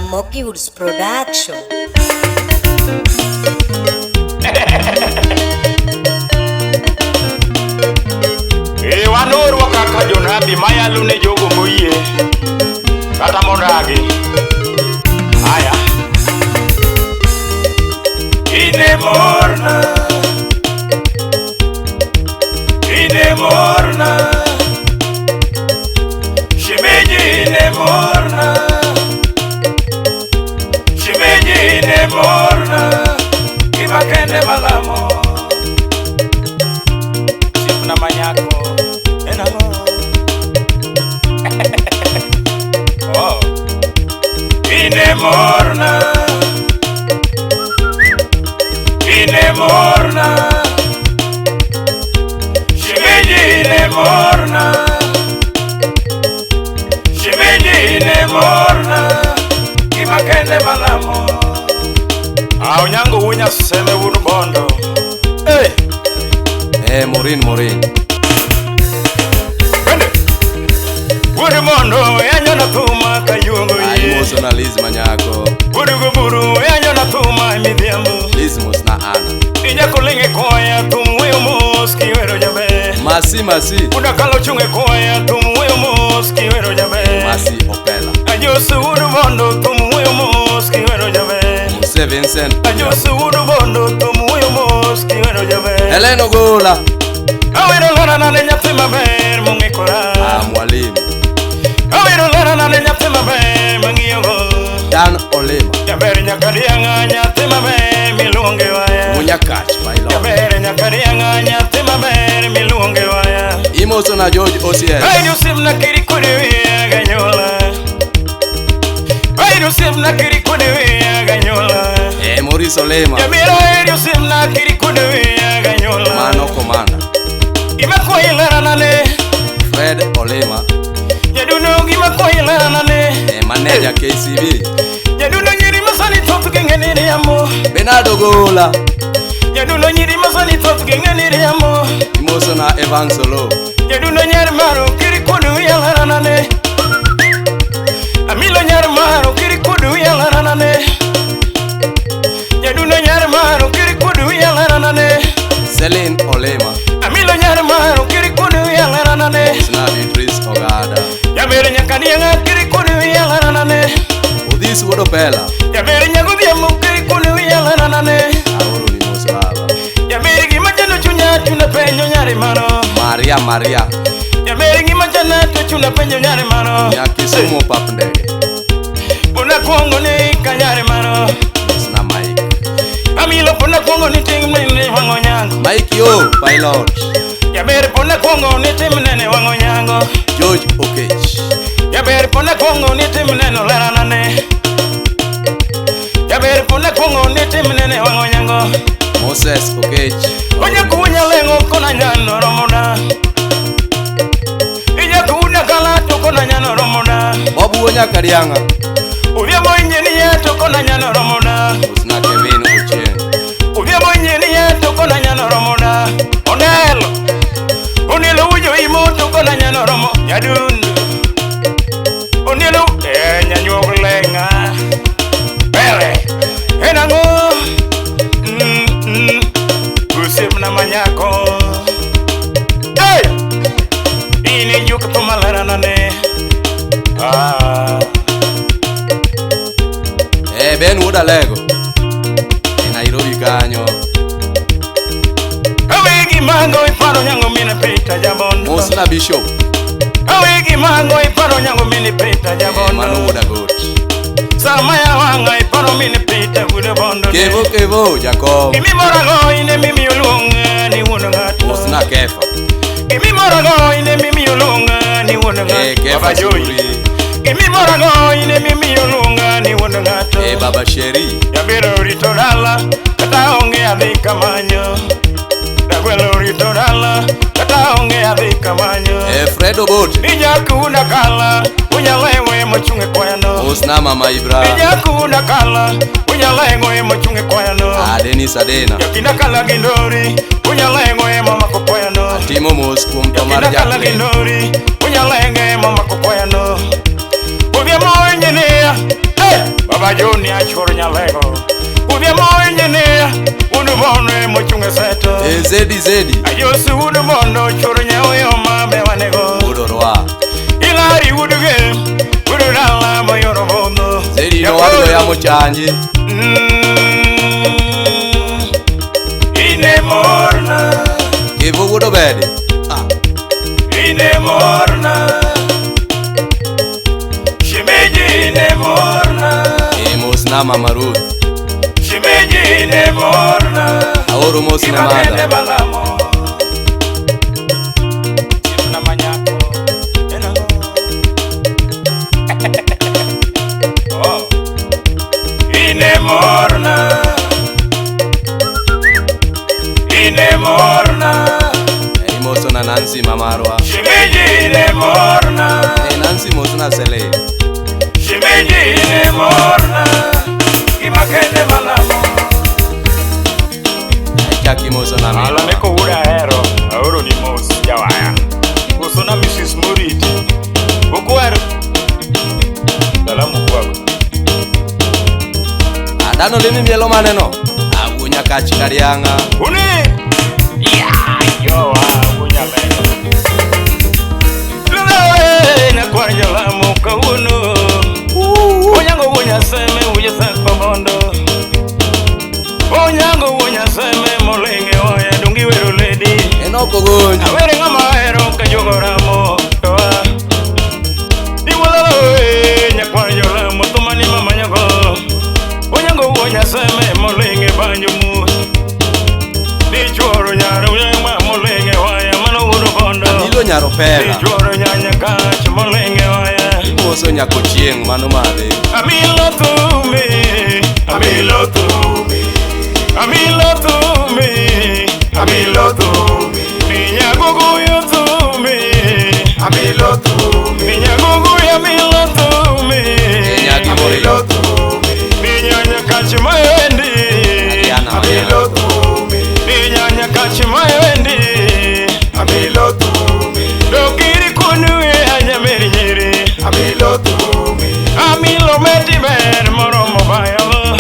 Ramogi Woods Production. E wanorwa kaka jonabi mayalo ne jogo moyie kata modagi. Aya. Ine morna. Ine morna. Shemeji ine morna. Shemeji ine morna. Kimakende malamo. Sipna manyako. Enamo. Oh. Ine morna. Ine morna. Shemeji ine morna. Shemeji ine morna. Kimakende malamo. Aonyango wunya seme wudu bondo. Hey. Eh, Morin, Morin. Wende. Wudu bondo yanyo na thuma kayuongo Ai yie. moso na Liz Manyako. Wudu goburu yanyo na thuma midhiambo. Liz mos na Ana. Inyako ling'e koya thum weyo mos kiwero jaber. Masi masi. Udakalo chung' e koya thum weyo mos kiwero jaber. Masi Opela. Ajosu wudu bondo thum weyo mos kiwero jaber. Mose Vincent. Ajosu wudu bondo thum weyo mos kiwero jaber. Helen Ogola. Awero lera nane nyathi maber mong'ikora. Ah, mwalimu. Awero lera nane nyathi maber mang'iyogo. Dan Olema. Jaber nyaka diang'a nyathi maber miluonge waya. Munyakach Pilot. Jaber nyaka diang'a nyathi maber miluonge waya. Imoso na George OCS. Aino simna kiri kode wiya ganyola. Aino simna kiri kode wiya ganyola. Eh, Maurice Olema. Jaber aino simna kiri kode wiya ganyola. Mano Komanda. Gima kwayi lera nane. Fred Olema. Nyaduno gima kwayi lera nane. Eh, manager KCB. Nyaduno nyiri masani thoth gi ng'e ni riambo. Bernardo Gola. Nyaduno nyiri masani thoth gi ng'e ni riambo. Imoso na Evan Solo. Nyaduno nyar maro kiri kode wiya lera nane. Amilo nyar maro kiri kode wiya lera nane. Nyaduno nyar maro kiri kode wiya lera nane. Celine Olema. Amilo nyar maro kiri kode wiya lera nane. Mosna Beatrice Ogada. Jaber nyaka diang'a kiri kode wiya lera nane. Odhis wuod Opela. Jaber nyagodhiambo kiri kode wiya lera nane. Aoro ni mos baba. Jaber gima chando chunya chuna penjo nyare mano. Maria Maria. Jaber gima chanda to chuna penjo nyare mano. Nya Kisumu pap ndege. Pona kuongo ni kanyare mano. Mosna Mike. Amilo pona kuongo ni tim nene wang'o nyango. Mike yo Pilot. Jaber pona kuongo ni tim nene wang'o nyango. George Okech. Jaber pona kuongo ni tim neno lera nane. Jaber pona kuongo ni tim nene wang'o nyango. Moses Okech. Onya kunya lengo kona nyano romona. Inya kunya kala to kona nyano romona. Bobu Wonya Karianga. Odhiambo injinia to kona nyano romona. Mosna Kevin Ochieng. Odhiambo injinia to kona nyano romona. Onelo. Onelo ujo imo to kona nyano romo. Nyadundu. Onelo nyanyuok lenga. Bele. Enango. Usiepna manyako. Hey! Ine juk to malera nane. Ah. Eh, Ben wuod Alego. E Nairobi kanyo. Awegi mango iparo nyango mine pita jabondo. Mosna Bishop. Awegi mango iparo nyango mine pita Eh, jabondo. mano wuod Agot. Sama ya wanga iparo mine pita wuod bondo. Kevo Kevo Jakom. Gimi morago ine mimi oluonga ni wuon ng'ato. Mosna Kefa. Gimi morago ine mimi oluonga ni wuon Eh, ng'ato. Kefa Baba Joy. Suri. Gimi morago ine mimi oluonga ni wuon ng'ato. Eh, Baba Sheri. Jabiro rito dala kata onge adhi kamanyo. Dagwelo rito dala kata onge adhi kamanyo. Eh, Fred Obote. Ijakuna kala unyaleng'o mochung' e kwayano. Mosna Mama Ibra. Ijakuna kala unyaleng'o mochung' e kwayano. Ah, Dennis Adena. Jakina kala gi ndori unyaleng'o momako kwayano. Timo mos kuom tho mar Jakina kala gi Jacqueline. ndori unyaleng'e momako kwayano. Odhiambo engineer, hey! Baba Joni achoro nyalego. Udhi mo engineer, unu mono mochunga seto. E zedi zedi. Ajosi unu mono choro nyawe mame wanego. Wuod orwa. Ilari uduge, udu dala moyoro bondo. Zedi no wadwa yamo chanji. Ine morna. Kevo wuod obedi. Ah. Ine morna. Shimeji ine morna. E mosna mama Ruth. Shimeji ine morna. Aoro mos ne Imakende mada. Balamo. Sipna manyako. Ena. Oh. Ine morna. Ine morna. E moso na Nancy mamarwa. Shimeji ine morna. E Nancy mosna sele. Shimeji ine morna. Imakende balamo. Chaki moso na Ala minwa. neko wuda ahero, aoro ni mos jawaya. Koso na Mrs. Moriti. Okwaro. Salamu kwako. Adano limi mielo maneno. Awuo nyakach kariang'a. Uni! Ya, yowa, wunyalego. Lele, nakwar jalamo kawuono. Onyango wunyaseme wunyasako mondo. Onyango wunyaseme molenge oya dongi wero ledi. En ok ogonjo. Awere ng'ama ahero ka jogo ramo toa. Iwalalo e nyakwar jolamo thumani mamanyago. Onyango wuo nyaseme molenge banjo mus. Dichuoro nyaro ma molenge waya mano wuod bondo. Ilo nyaro pela. Dichuoro nyanya kach molenge waya. Imoso nyako chieng' mano madhe. Amilo thumi, amilo thumi, amilo thumi, amilo thumi. Minyaguguyo thumi, amilo thumi, minyaguguyo amilo thumi, Nyagi amilo thumi, minyanya kach mawendi, Adiana amilo thumi, minyanya kach mawendi, amilo thumi. Dokiri kunu e anyameri nyiri, amilo thumi, amilo meti ber moromo bayo,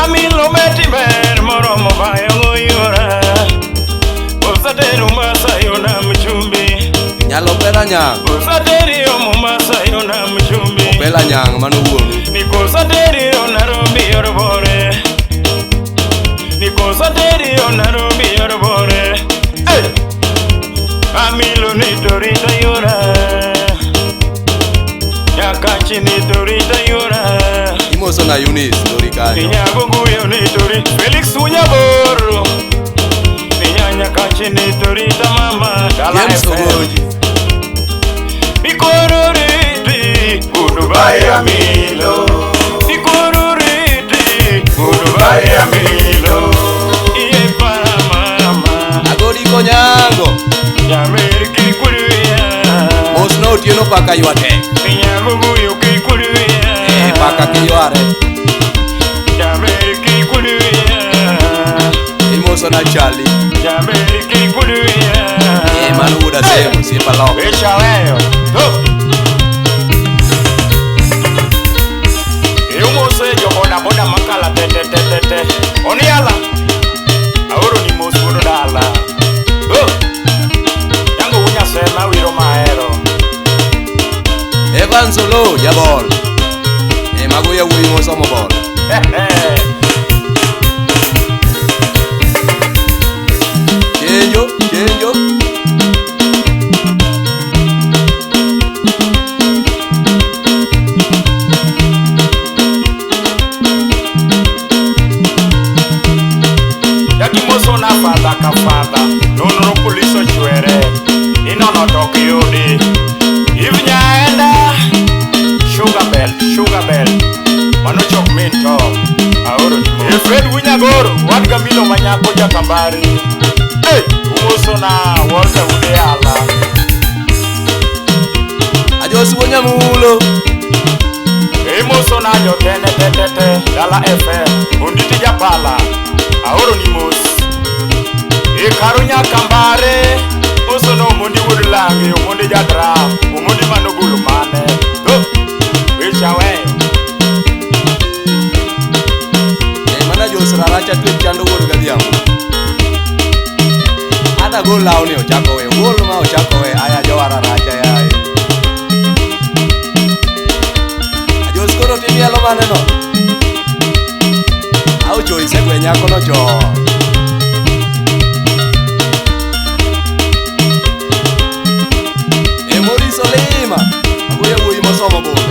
amilo meti ber moromo bayo yora. Osateri Mombasa yona mchumbi, Nyalo pela nyang'. osateri yo Mombasa yona mchumbi. Pela nyang' mano wuonu. Nikosateri yo Nairobi yorobore, nikosateri yo Nairobi yorobore. Hey! Amilo ni torita yora, nyakachi ni torita yora. Imoso na Eunice lori kanyo. Ninyaguguyo ni tori Felix Unyaboro. Ninyanya kachi ni torita mama Dala James FM. Ogonji. Ikororiti Goodbye Amilo. Ikororiti Goodbye Amilo. Iye para mama Agodi konyango. Nyameri kikuruya. Mos na otieno paka ywa tek. Ninyaguguyo kikuruya. E paka kiyware. Nyameri kikuruya. Imoso na Charlie. Nyameri kikuruya. E mano wuod Asemo osiepa loka. Echaleyo. Iumose jo boda boda makala te te te te te. Oniala. Aoro ni mos wuod dala. Oh. Yango wunyasema wiro mahero. Evans Oloo jabol. E mago yawuoyi mosomo bol. Chenjo, chenjo. Yakimoso na fadha ka fadha. Nonro police ochwere. Inono to ok yudi. If nyaenda. Sugar bell, sugar bell. Mano chok min to. Aoro ni mos. Fred Winyagoro, wan gamilo manyako jakambari. Hey, umoso na Walter Udeala. Ajosi wuo nyamulo. Imoso na jotene te te te Dala FM. Onditi japala. Aoro ni mos. Ikaru nyakambare. Moso no omondi wuod langi, omondi jadram, omondi manogulu mane. Go. Weche aweyo. Raracha twech chando wuod gadhiambo. Ata gol lawni ochako we, gol ma ochako we, aya jowa Raracha yaye. Ajos koro timielo mane no? Aucho isegwe nyakono chon. E Maurice Olima, mago yawuoyi mosomo bul.